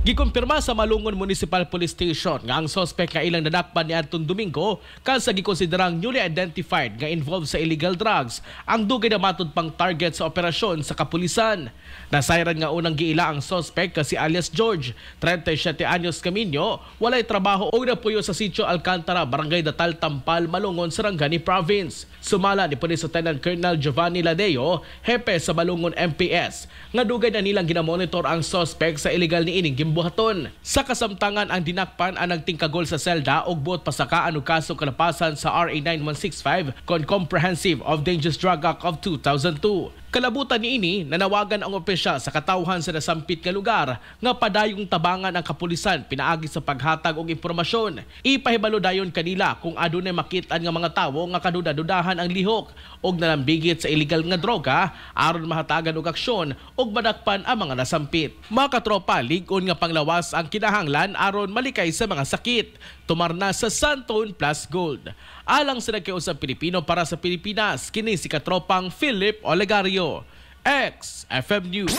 Gikumpirma sa Malungon Municipal Police Station nga ang suspect nga ilang nadakpan niadtong Domingo kan sa gikonsiderang newly identified nga involved sa illegal drugs ang dugay na matud pang target sa operasyon sa kapulisan. Nasayran nga unang giila ang suspect kasi alias George, 37 anyos kaminyo, walay trabaho og napuyo sa Sitio Alcantara, Barangay Datal Tampal, Malungon, Sarangani Province. Sumala ni Police Lieutenant Colonel Giovanni Ladeo, hepe sa Malungon MPS, nga dugay na nilang ginamonitor ang suspect sa illegal niining gimbuhaton. Sa kasamtangan, ang dinakpan ang nagtingkagol sa selda og buot pasakaan og kaso kalapasan sa RA 9165 kon Comprehensive of Dangerous Drug Act of 2002. Kalabutan niini, nanawagan ang opisyal sa katawhan sa nasampit nga lugar nga padayong tabangan ang kapulisan pinaagi sa paghatag og impormasyon. Ipahibalo dayon kanila kung adunay makit-an nga mga tawo nga kaduda-dudahan ang lihok og nalambigit sa illegal nga droga aron mahatagan og aksyon ug madakpan ang mga nasampit. Mga katropa, lig-on nga panglawas ang kinahanglan aron malikay sa mga sakit. Tumar na sa Xanthone Plus Gold. Alang sa nagkausang Pilipino para sa Pilipinas, kini si katropang Philip Olegario. XFM News.